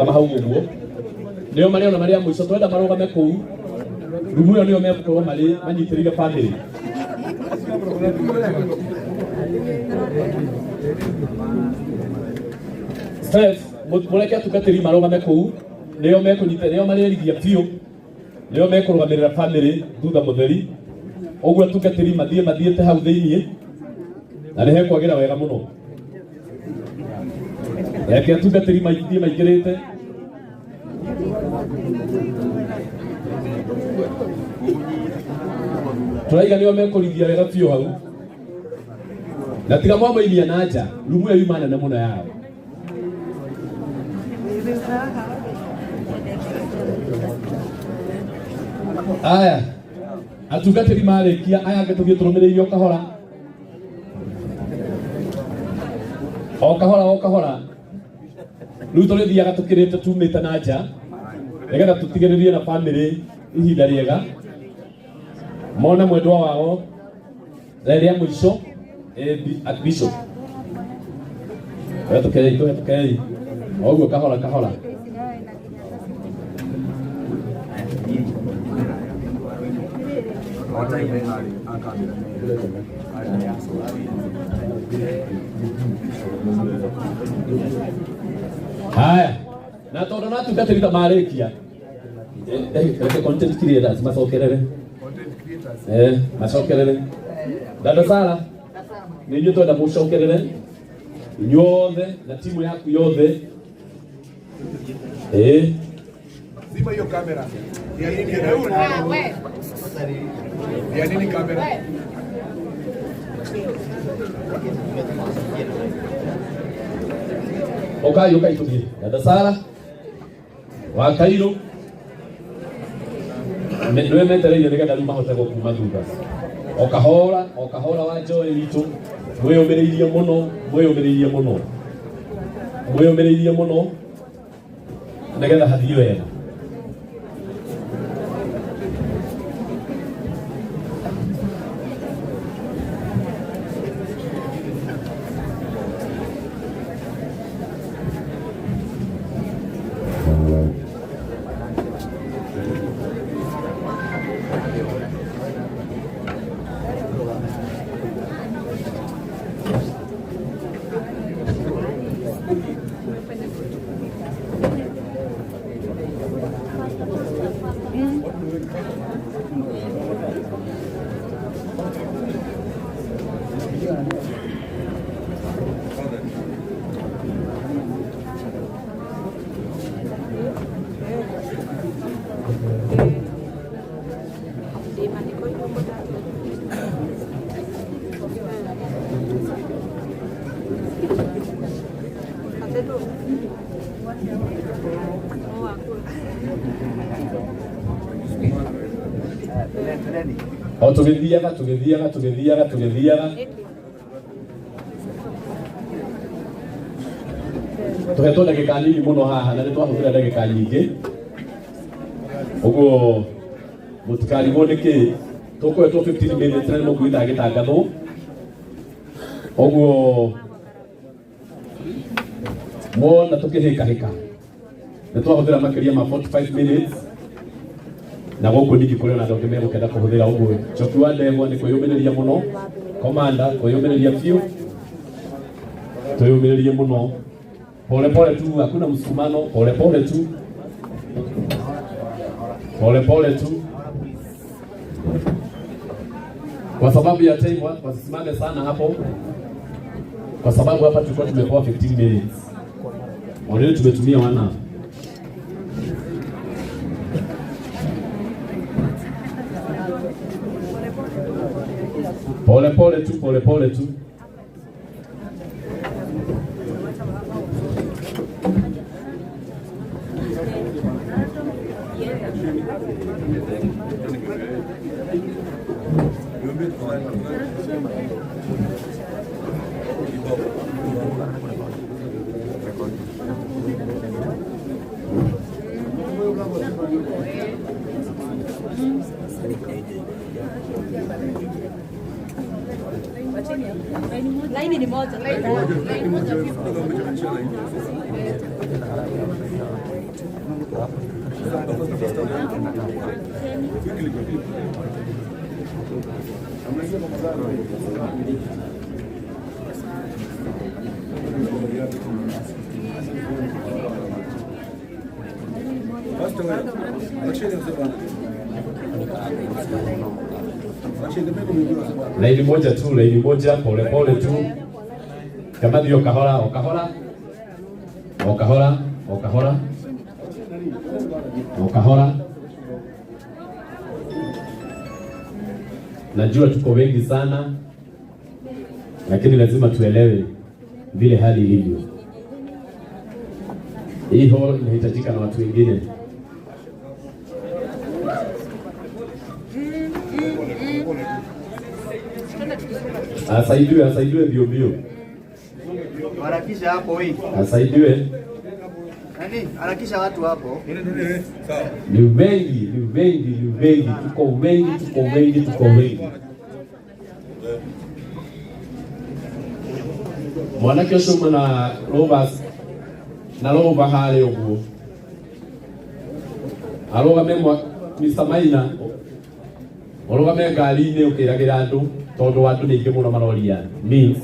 Hau ũguo nĩo marĩ ona marĩ a mũico, twenda marũgame kũu rumu ĩyo, nĩyo megũkorwo marĩ manyitĩrĩire family. Steph, mũreke atungatĩri marũgame kũu, nĩo mekũnyita, nĩo marĩrigia biũ, nĩo mekũrũgamĩrĩra family thutha mũtheri. Ũguo atungatĩri mathiĩ mathiĩte hau thĩiniĩ na nĩ hekwagĩra wega mũno. Reke atungatĩri mathiĩ maingĩrĩte. Tũraiga nĩo mekũrigia wega biũ hau, na tiga mwamainia na nja, rumu ĩyo yuma nene mũno yao. Aya atungatĩri marĩkia, aya angĩ tũthiĩ tũrũmĩrĩirie o kahora o kahora o kahora. Rĩu tũrĩthiaga tũkĩrĩte tumĩte na nja nĩgetha tũtigĩrĩrie na famĩlĩ ihinda rĩega mone mwendwa wao rĩa mũico. Archbishop, tũhetũkei, tũhetũkei o ũguo kahora kahora. Haya, na tondũ na atungatĩri ta marĩkia, reke content creators macokerere, macokerere. Dada Sara, nĩ inyuĩ twenda mũcokerere inyuothe na timu yaku yothe. Zima hiyo kamera. Ya nini? Ya nini kamera? Ũkai, ũkai tũthiĩ. Dada Sara wa Kairũ nĩwe metereire nĩgetha rĩu mahote gũkuma thutha o kahora o kahora. Wa Joy witũ, mwĩyũmĩrĩirie mũno, mwĩyũmĩrĩirie mũno, mwĩyũmĩrĩirie mũno nĩgetha hathiĩ wega. O tũgĩthiaga, tũgĩthiaga, tũgĩthiaga, tũgĩthiaga, tũhetwo ndagĩka nini mũno haha na nĩ twahũthĩra ndagĩka nyingĩ ũguo, mũtikarigwo nĩ kĩ tũkũhetwo 15 minutes na nĩ mũkuitha gĩtangathwo ũguo mwona tũkĩhĩkahĩka nĩ twahũthĩra makĩria ma 45 minutes, na gũkũ ningĩ kũrĩ ona andũ angĩ megũkenda kũhũthĩra. Ũguo Njoki wa Ndegwa nĩ kwĩyũmĩrĩria mũno, komanda kwĩyũmĩrĩria biũ, twĩyũmĩrĩrie mũno, pole pole tu, hakuna msukumano, pole pole tu, pole pole tu. Kwa sababu ya time watu wasisimame sana hapo, kwa sababu hapa tulikuwa tumepewa 15 minutes, already tumetumia 1 hour. Pole pole tu, pole pole tu. Laini ni moja. Laini moja. Laini moja tu, laini moja, pole pole tu. Kamathi o kahora, o kahora. O kahora, o kahora. O kahora. Najua tuko wengi sana, lakini lazima tuelewe vile hali ilivyo. Hii hall inahitajika na watu wengine. Asaidiwe, asaidiwe mbio mbio. Harakisha hapo wewe. Asaidiwe. Nani? Harakisha watu hapo. Ni wengi, ni wengi, ni wengi. Tuko wengi, tuko wengi, tuko wengi. Mwanake ũcio uma na Rovers na Rover harĩa ũguo arũgame Mr. Maina ũrũgame ngari-inĩ ũkĩragĩra andũ tondũ andũ nĩ aingĩ mũno maroria means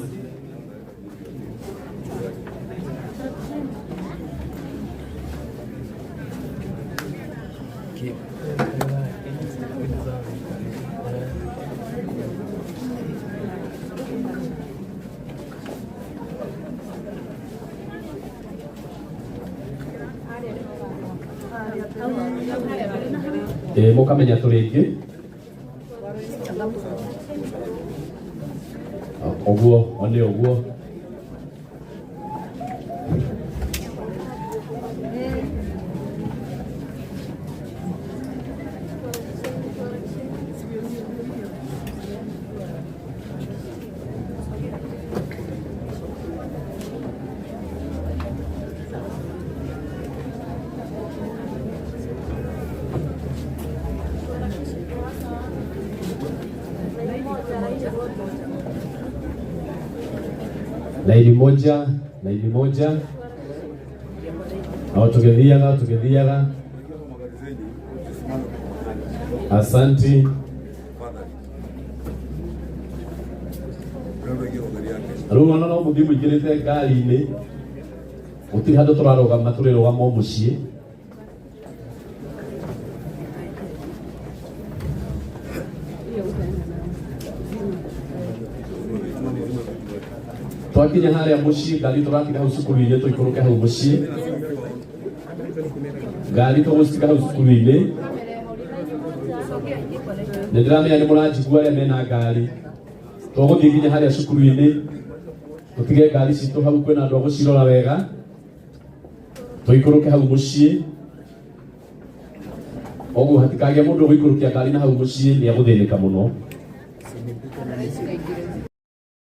mũkamenya tũrĩ aingĩ ũguo one ũguo. Laini moja, laini moja. Na tũgĩthiaga, tũgĩthiaga. Asanti. Rĩu ona no mũthiĩ mũingĩrĩte ngari-inĩ, gũtirĩ handũ tũrarũgama, tũrĩrũgama o mũciĩ. Twakinya harĩa mũciĩ, ngari tũrakinya hau cukuru-inĩ, tũikũrũke hau mũciĩ. Ngari tũgũcitiga hau cukuru-inĩ. Nĩ ndĩramenya nĩ mũranjigua arĩa mena ngari. Tũgũthiĩ nginya harĩa cukuru-inĩ, tũtige ngari citũ hau, kwĩna andũ a gũcirora wega. Tũikũrũke hau mũciĩ. Ũguo hatikagĩe mũndũ ũgũikũrũkia ngari na hau mũciĩ, nĩ egũthĩnĩka mũno.